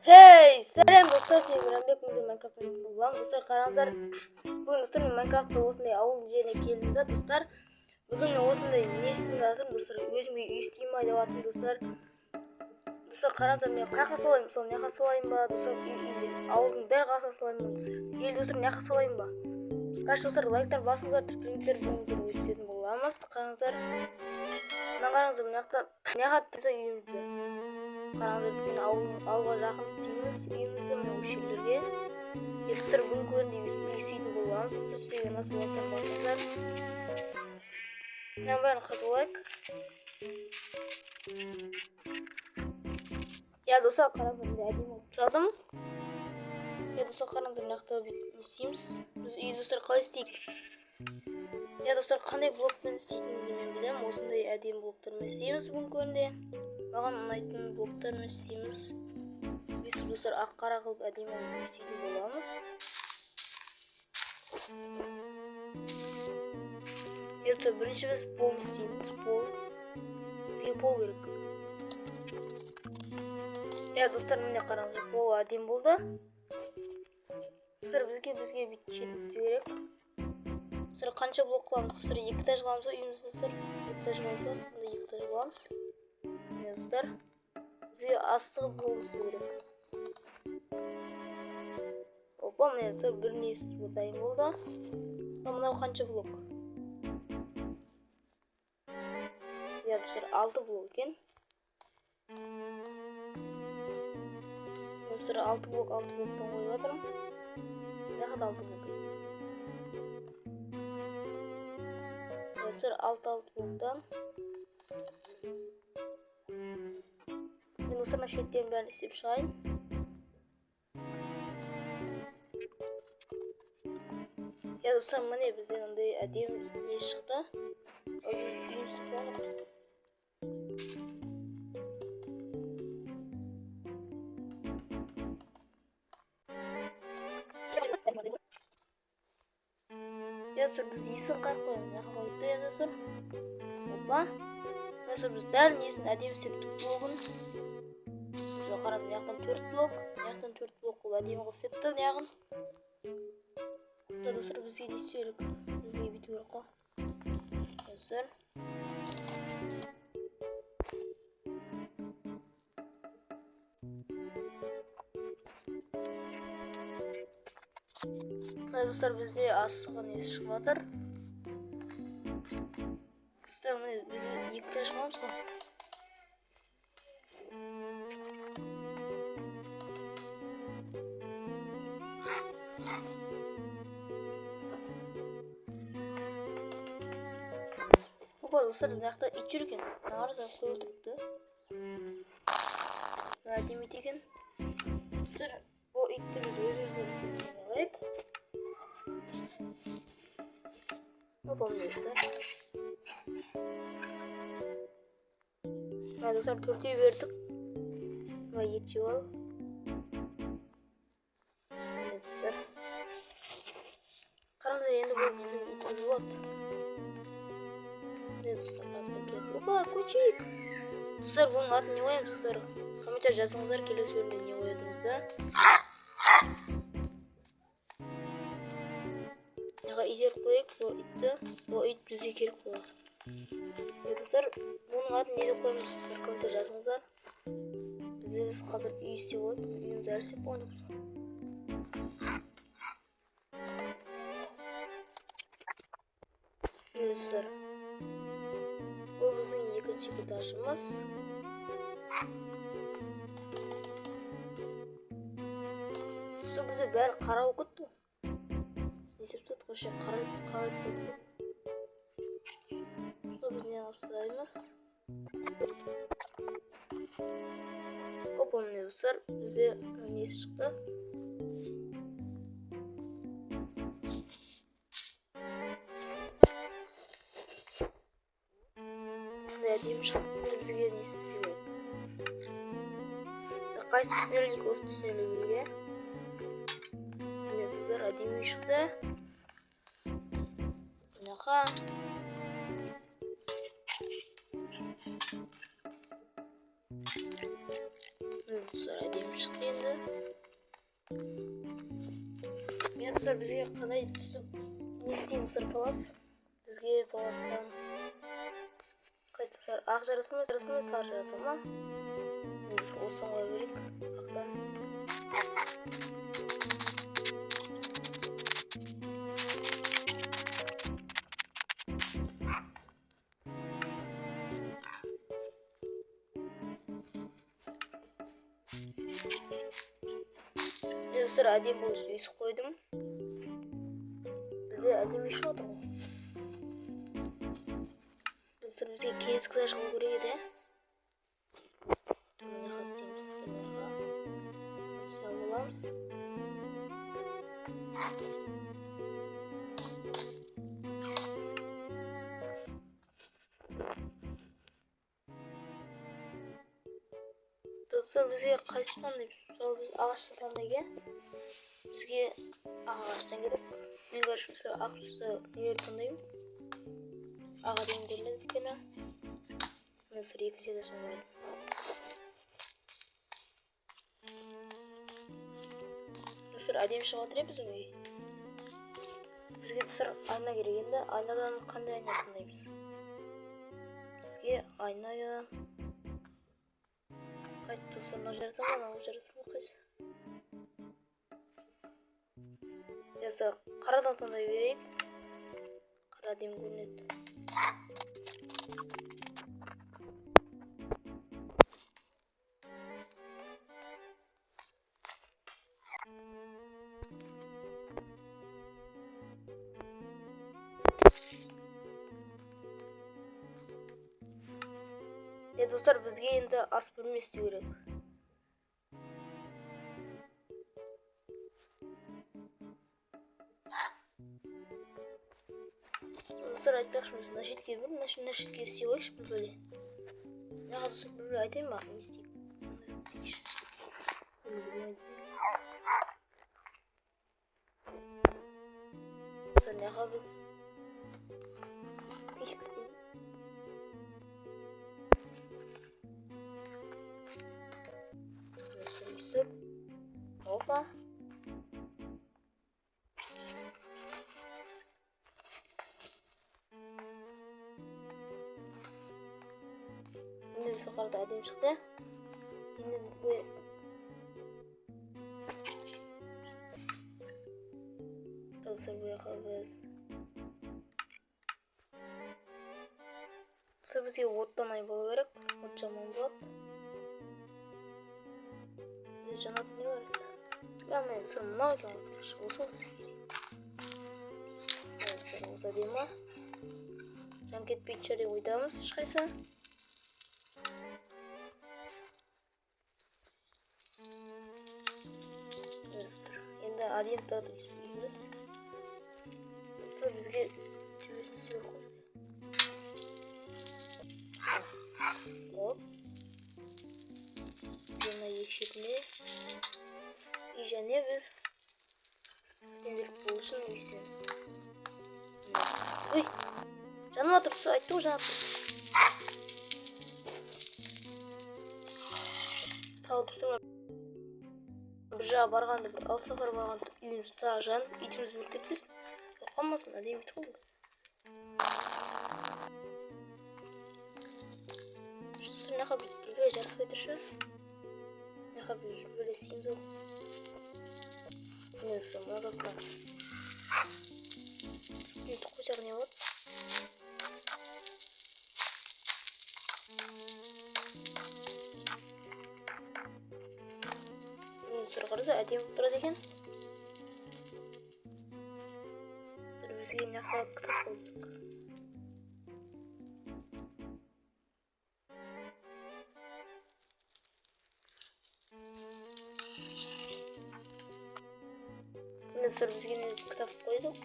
Hey, сәлем достар, сен Мейрамбек, мен Майнкрафт ойнайтын боламын. Достар, қараңыздар, бүгін достар мен Майнкрафтта осындай ауылдың жеріне келдім да, достар. Бүгін мен осындай не істеймін жатырмын, достар, өзіме үй істеймін ба деп жатырмын, достар. Достар, қараңыздар, мен қай жаққа салайын, мысалы, мына жаққа салайын ба, достар, үй ауылдың дәл қасына салайын ба, достар. Или достар, мына жаққа салайын ба? Короче, достар, лайктар басыңыздар, тіркеліңіздер, бүгін үй істейтін боламыз. Қараңыздар, мына қараңыздар, мына жақта, мына жақта үйімізді. Қараңыздар, үлкен ауылға жақын істейміз үйімізді, мына осы жерлерге. Достар, бүгінгі күнде үй істейтін боламыз. Достар, сіздерге ұнаса лайктар басыңыздар. Мынаның бәрін қазып алайық. Я, достар, қараңыздар, мындай әдемі қылып тастадым. Я, достар, қараңыздар, мына жақта не істейміз? Біз үй, достар, қалай істейік? Я, достар, қандай блокпен істейтінімді мен білемін. Осындай әдемі блоктармен істейміз бүгінгі күнде. Маған ұнайтын блоктармен істейміз. Біз, достар, ақ қара қылып әдемі қылып істейтін боламыз. Достар, бірінші біз пол істейміз. Пол. Бізге пол керек. Я, достар, міне қараңыздар, пол әдемі болды. Достар, бізге бүйтіп шетін істеу керек. Достар, қанша блок қыламыз? Достар, екі этаж қыламыз ғой үйімізді, достар. Екі этаж қылсақ, онда екі этаж қыламыз. Міне, достар, бізге астығы блок істеу керек. Опа, міне, достар, бір несі дайын болды. Мынау қанша блок? Я, достар, 6 блок екен. Достар, 6 блок, 6 блоктан қойып жатырмын. Мына жақта 6 блок. Достар, 6 блоктан. Мен достар, мына шеттерін бәрін істеп шығайын. Я, достар, міне бізде мынандай әдемі не шықты. Ал біз үйімізді қыламыз. Я, достар, біз есігін қайық қоямыз? Мына жаққа қойдық та, я, достар. Опа. Достар, біз дәл несін әдемі істеп блогын. Достар, қараңыз, мына жақтан 4 блок, мына жақтан 4 блок қылып әдемі қылып істепті мына жағын. Достар, бізге не істеу керек? Бізге бүйту керек қой. Достар. Достар, бізде асығы несі шығып жатыр. Достар, міне біз екі этаж қыламыз ғой. Опа, достар, мына жақта ит жүр екен. Мына қараңыздар, қой өлтіріпті. Мына әдемі ит екен. Достар, бұл итті біз өзіміздің итімізге алайық. Опа, міне, достар. Мына, достар, төртеу бердік. Мына ет жеп ал. Міне, достар. Қараңыздар, енді бұл біздің итіміз болады. Міне, достар, қараңыздар, келеді. Опа, көшейік. Достар, бұның атын не қоямыз, достар? Комментарий жазыңыздар, келесі бөлімде не қоятынымызды. Мынаға итеріп қояйық бұл итті. Бұл ит бізге керек болады. Достар, бұның атын не деп қоямыз, достар, комментарий жазыңыздар. Біз қазір үй істеп алайық. Біз үйімізді әлі істеп қойған жоқпыз. Міне, достар, бұл біздің екінші этажымыз. Достар, бізде бәрі қара болып кетті ғой. Не істеп тастадық вообще? Қара болып кетті ғой. Достар, біз не алып тастаймыз? Опа, міне, достар, бізде несі шықты. Мындай әдемі шықты. Бізге несі істеу керек? Қайсы түсін ілейік? Осы түсін ілу керек, иә? Міне, достар, әдемі үй шықты. Мынақа. Міне, достар, әдемі шықты енді. Достар, бізге қандай түсіп не істейміз, достар, палас? Бізге паластан қайсы, достар, ақ жараса ма, сары жараса ма? Осыны қоя берейік, ақтан. Достар, әдемі болып өйстіп қойдым. Бізде әдемі шығып отыр ғой. Достар, бізге келесі класс шығу керек еді, ә? Мына жаққа істейміз, мына жаққа боламыз. Достар, бізге қайсысы таңдаймыз? Мысалы, біз ағашты таңдайық, ә? Бізге ағаштан керек. Мен, короче, осы ақ түсті нелерді таңдаймын. Ақ әдемі көрінеді өйткені. Мен достар екінші этаждан көрдім. Достар, әдемі шығып жатыр, иә, біздің үй. Бізге, достар, айна керек енді. Айнадан қандай айна таңдаймыз? Бізге айнадан қайсы, достар, мынау жараса ма, мынау жараса ма, қайсы? Достар, қарадан таңдай берейік. Қара әдемі көрінеді. Достар, бізге енді ас бөлме істеу керек. Достар, айтпақшы, біз мына шетке бір, мына шетке істей қояйықшы бір бөле. Мына достар, бір бөле айтайын ба? Не істейік? Достар, мына жаққа біз пешка істейміз. Опа. Енді жоғарыда әдемі шықты. Енді бізге достар, бұл жаққа біз достар, бізге оттан ай болу керек. От жаман болады. Бізде жанатын не бар еді? Міне, достар, мынау екен ғой. Осы ғой бізге керек. Достар, осы әдемі. Жан кетпейтін шығар деп ойдамыз ешқайсы. Достар, енді әдемі тұрады үйіміз. Достар, бізге төбесін істеу керек қой. Оп. Бізге мына екі шетіне. И және біз әдемілік болу үшін өйстеміз. Ой, жанып жатыр, айтты ғой, жанып тұр. Тауып тұрмын. Бір жаққа барғанда, бір алыс сапар барғанда үйіміз тағы жанып, итіміз өліп кетті. Қорқамасын, әдемі ит қой бұл. Достар, мына жаққа бүйтіп біреу жараспай тұршы. Мына жаққа бүйтіп біреу істейміз ғой. Міне, достар, мына заттар. Үстіне түк қойсақ не болады? Міне, достар, қараса, әдемі болып тұрады екен. Достар, бізге мына жаққа кітап қойдық. Міне, достар, бізге не кітап қойдық.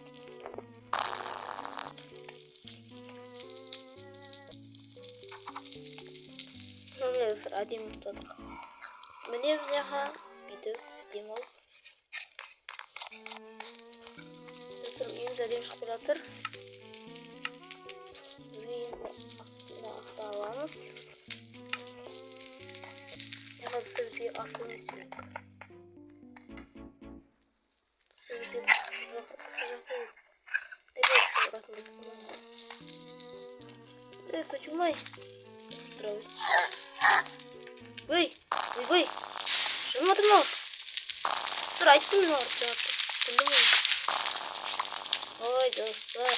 Міне, достар, әдемі болып тұрады. Міне, біз мына жаққа бүйтіп демалып. Достар, үйіміз әдемі шығып келе жатыр. Бізге енді мына ақты аламыз. Мына жаққа, достар, бізге ас бөлмесі керек. Достар, бізге Жанып жатыр мынау. Достар, айттым мен оларға жанып жатыр. Білдім ғой. Ой, достар.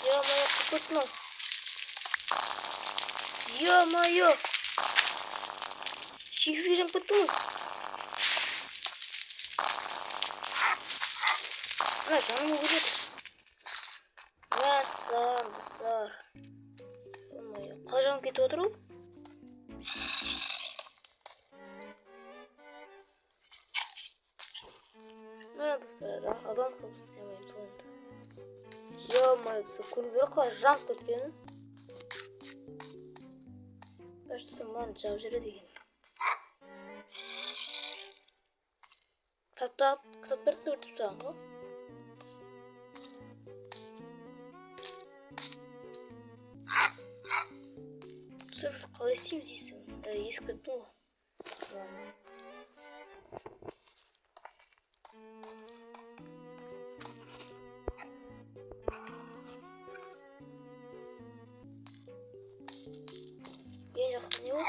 Ё-моё, қырып кетті мынау. Ё-моё. Шексізге жанып кетті ғой. Мына жаным өледі. Мәссаған, достар. Ё-моё, қалай жанып кетіп отыр ол? Мә, достар, адам қылып істей алмаймын сол енді. Ё-моё, достар, көрдіңіздер ғой қалай жанып кеткенін? Кажется, мынаны жауып жібереді екен. Кітаптарды өртеп тастаған ғой. Достар, біз қалай істейміз есігін? Есік дептім ғой. Ладно. Ең жақсы не ол?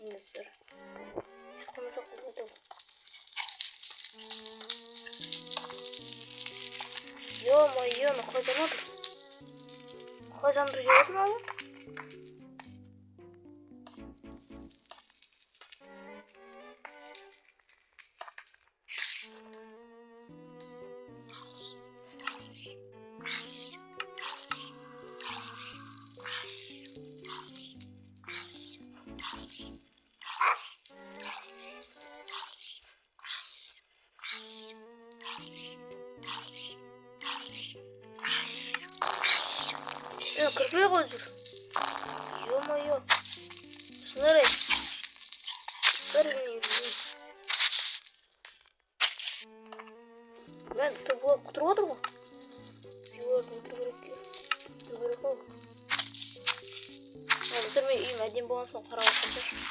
Достар, еш қоймаса қолға. Ё-моё, мына қалай жанып жатыр? Қалай жандырып жіберді мынаны? Кірпі ғой жүр. Ё-моё. Осындай. Бір не білмеймін. Мен бұлар құтырып отыр ғой. Бізге оларды өлтіру керек. Өлтіру керек қой. Достар, мен үйім әдемі болған соң қарап жатқан шығар.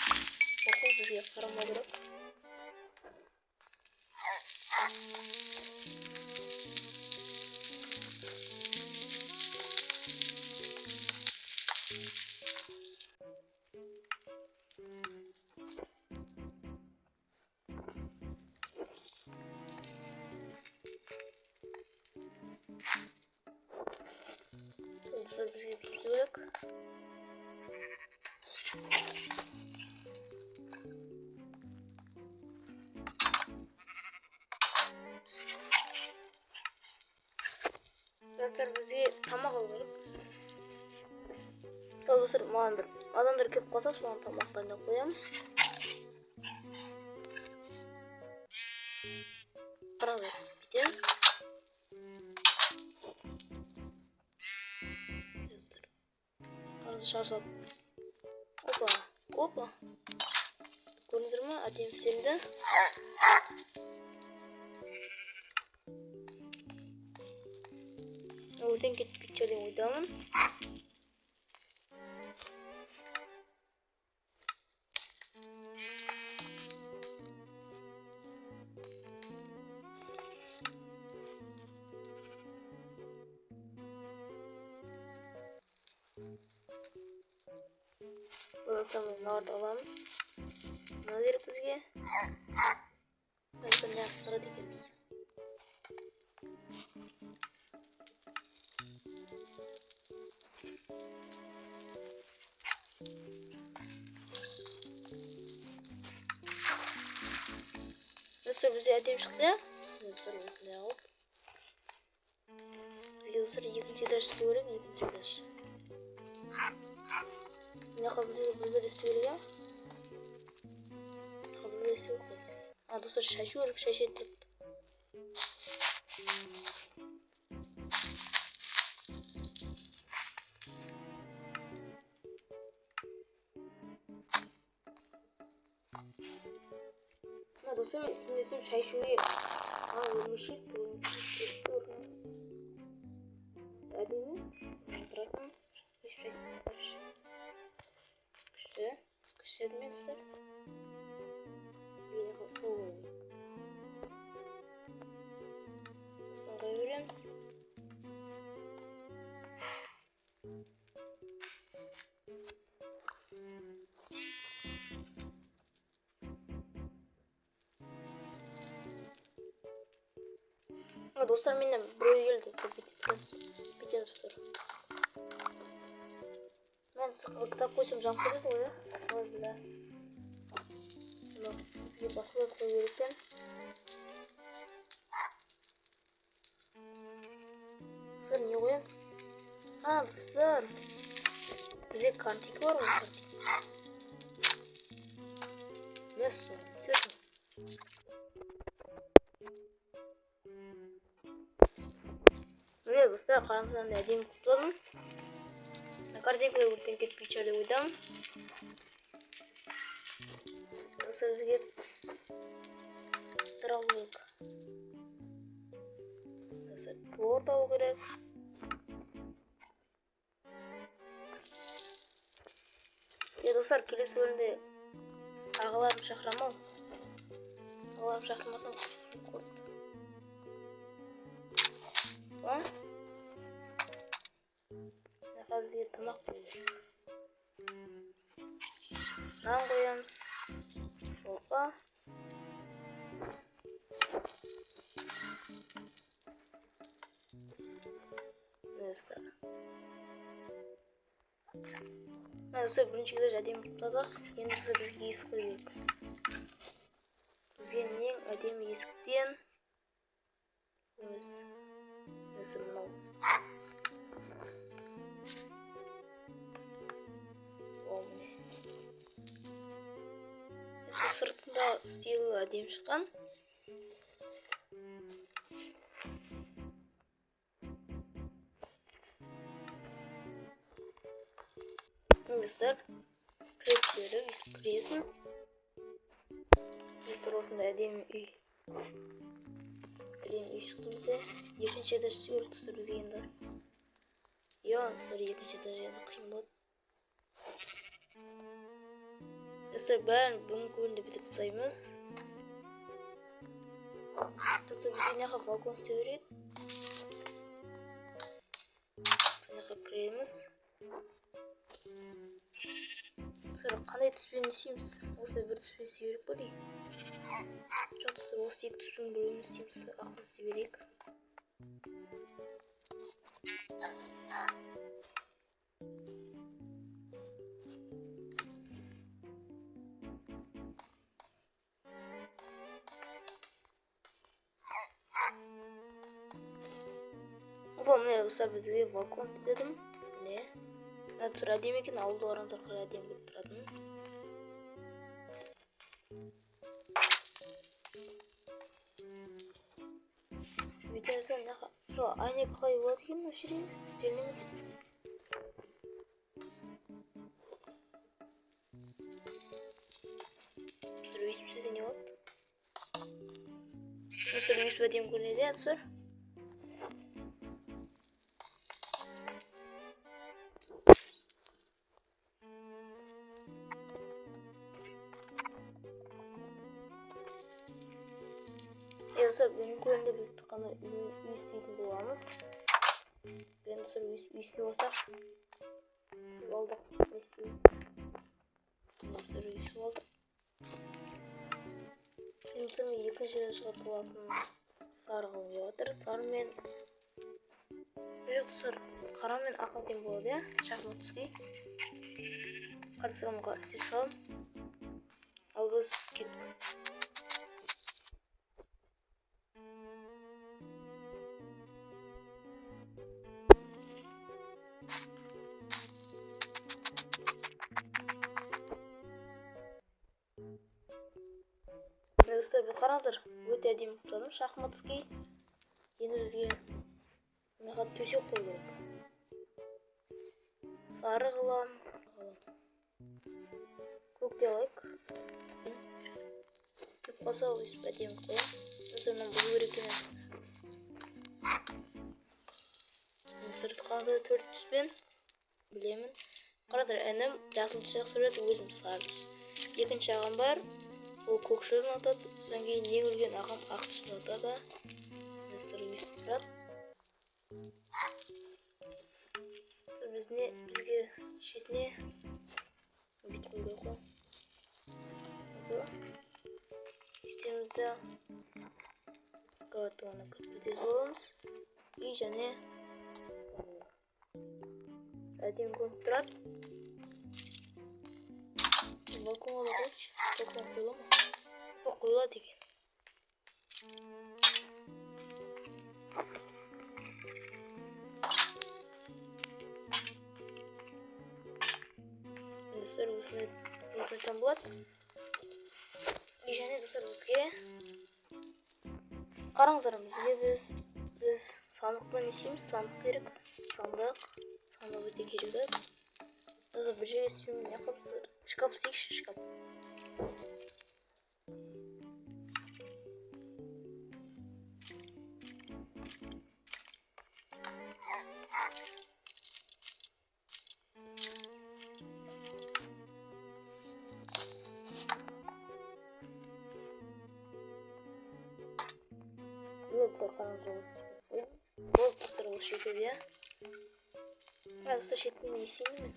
Оқу бізге қарамау керек. Достар, бізге бүйту керек. Достар, бізге тамақ алу керек. Сол достар, маған бір адамдар келіп қалса, соған тамақ дайындап қоямын. Қараңыздар, бүйтеміз. Достар, қараңыздар, шашылып. Опа, опа. Көрдіңіздер ма? Әдемі істелінді. Өртен кетпейді деген ойдамын. Бұны мыналарды аламыз. Мына керек бізге. Біз мына шығарады екенбіз. Достар, бізге әдемі шықты, иә? Достар, осындай қылып. Бізге достар екінші этаж істеу керек, екінші этаж. Мына жаққа бізге бөлме де істеу керек, иә? Мына жаққа бөлме де істеу керек қой. Достар, шашу керек, шашу етеді. Мына достар, мен сендесім шай ішуге. Өрмешек, әдемі. Тұратын. Күшті. Күшті мен достар. Достар, менен біреу келді. Бүйтеміз, достар. Мен кітап қойсам жанып кетеді ғой, иә? Ой, бля. Бізге басқа зат қою керек екен. Достар, не қоямын? А, достар. Бізде картинка бар ғой, картинка. Мәссаған, всё. Міне, достар, қараңыздар, мынандай әдемі қылып тастадым. Картинка өртен кетпей шығар деп ойдамын. Достар, бізге торт алу керек. Достар, торт алу керек. Достар, келесі бөлімде ағаларым шақырамын ау. Ағаларым шақырмасам қорықты. А? Бізге тамақ қою керек. Нан қоямыз. Шорпа. Достар. Достар, бірінші этаж әдемі болып тастадық. Енді достар, бізге есік қою керек. Бізге ең әдемі есіктен өзі мынау. О, міне. Сыртында стилі әдемі шыққан. Достар, кіріп жері, кіресің. Достар, осындай әдемі үй. Әдемі үй шықты бізде. Екінші этаж істеу керек, достар, бізге енді. Иә, достар, екінші этаж енді қиын болады. Достар, бәрін бүгінгі бөлімде бітіріп тастаймыз. Достар, бізге мына жаққа балкон істеу керек. Мына жаққа кіреміз. Достар, қандай түспен істейміз? Осы бір түспен істей берейік па деймін? Жоқ, достар, осы екі түспен біреуін істейміз, ақырын істей берейік. Опа, міне, достар, бізге балкон істедім. Міне. Мына түр әдемі екен, ауылда қараңыздар, қалай әдемі болып тұратын. Бүйтеміз, мына жаққа. Мысалы, әйнек қалай болады екен осы жерге? Істеліне ме? Достар, өйстіп істесе не болады? Достар, өйстіп әдемі көрінеді, иә, достар? Достар, бүгінгі бөлімде біз тек қана үй істейтін боламыз. Енді достар, үй істеп алсақ, алдық, не істейміз? Достар, үй істеп алдық. Енді достар, мен екінші этажға болатын сары қылғым келіп жатыр. Сары мен жоқ, достар, қара мен ақ әдемі болады, иә? Шахмат түске. Қарасам, істеп шығамын. Ал біз кеттік. Достар, бұл қараңыздар, өте әдемі болып тастадым шахматский. Енді бізге мына төсек қою керек. Сары қылам, көк те алайық. Кеп қалса, өйстіп әдемі қоямын. Достар, мынаны бұзу керек екен. Достар, қараңыздар, төрт түспен білемін. Қараңыздар, інім жасыл түс жақсы көреді, өзім сары түс. Екінші ағам бар, ол көкшіл ұнатады. Содан кейін ең үлкен ағам ақ түсін ұнатады. Достар, өйстіп тұрады. Достар, бізге шетіне бүйтіп қою керек қой. Үстемізді Кроваттың орнына кірпі боламыз. И және әдемі көрініп тұрады. Балконға да қойшы. Балкон қойыла ма? Жоқ, қойылады екен. Достар, осындай там болады. И және достар, бізге қараңыздар, бізге біз сандықпен не істейміз? Сандық керек. Сандық. Сандық өте керек зат. Достар, бір жерге істеймін, не қылып шкаф істейікші, шкаф. Болды, достар, осы жетеді, иә? Достар, шетпен не істеймін мен?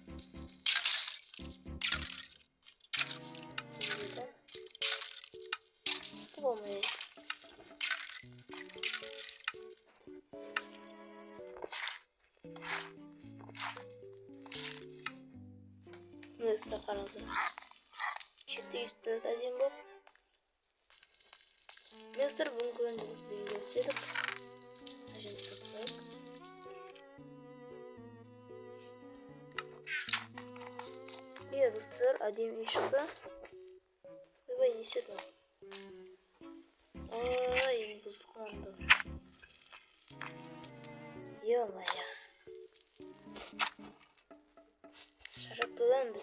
Болмай. Міне, достар, қараңыздар. Шетте өйстіп тұрады әдемі болып. Міне, достар, бүгінгі бөлімде осындай үйлер істедік. Иә, достар, әдемі үй шықты. Ойбай, не істеді мынау? Ой, енді бұзық мынаны. Ё-моё. Шаршатты да енді.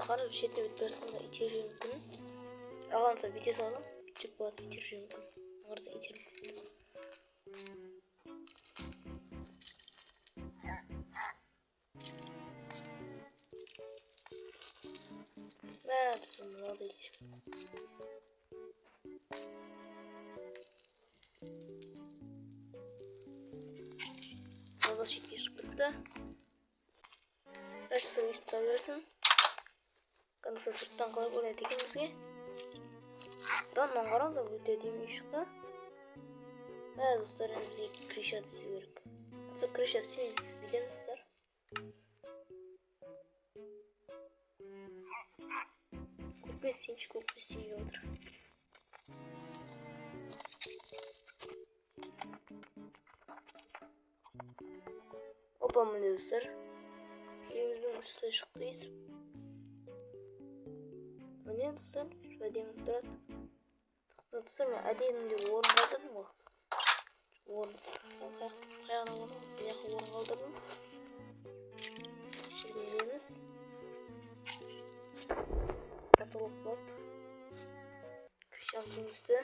Қарап шетіне өтіп бара жатқанда итеріп жіберуі мүмкін. Ағамызға бүйте салдым, бүйтіп болады, итеріп жіберуі мүмкін. Аңғарда итеріп кетті. Мә, достар, мынау да итеріп. Мынау да шетке шығып кетті. Дальше өйстіп тұра берсін. Қандаса сырттан қалай көрінеді екен бізге? Да, мынаны қараңыздар, өте әдемі үй шықты. Мә, достар, енді бізге крыша түсу керек. Сол крыша істемейміз, бүйтеміз, достар. Көкпен істейінші, көкпен істемей отыр. Опа, міне, достар. Үйіміздің үсті шықты өйстіп. Міне, достар, өйстіп әдемі тұрады. Достар, мен әдемі деп орын қалдырдым ғой. Орын. Қаяғына орын? Мына жаққа орын қалдырдым. Жерге Потолок болады. Крышамыздың үсті.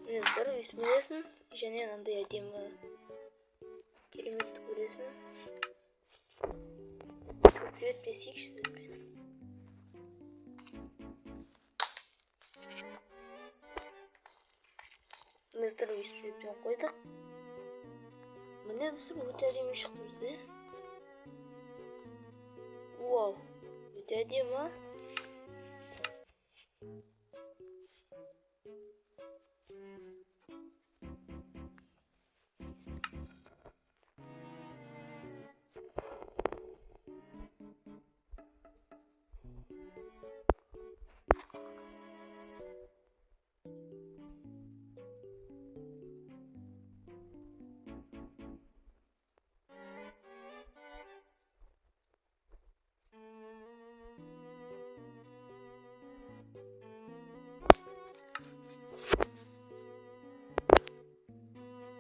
Міне, достар, өйстіп мінесің. Және мынандай әдемі кереметті көресің. Цвет бесейікші цветпен. Міне, достар, өйстіп цветпен қойдық. Міне, достар, өте әдемі шықты бізде. Вау, өте әдемі.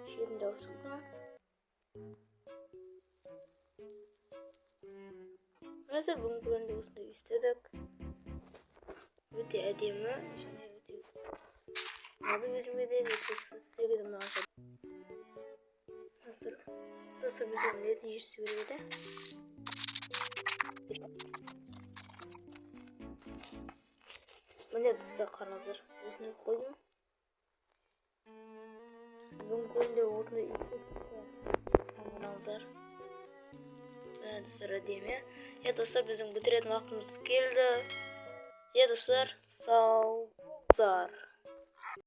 Шетін жауып шықтым. Достар, бүгінгі бөлімде осындай үй істедік. Өте әдемі және өте ұнады өзіме де, өте сіздерге де ұнаған шығар. Достар, достар, бізге мінетін жер істеу керек еді. Міне, достар, қараңыздар, осындай қойдым. Бүгінгі күнде осындай үй қараңыздар. Достар, әдемі. Иә, достар, біздің бітіретін уақытымыз келді. Иә, достар, сау болыңыздар.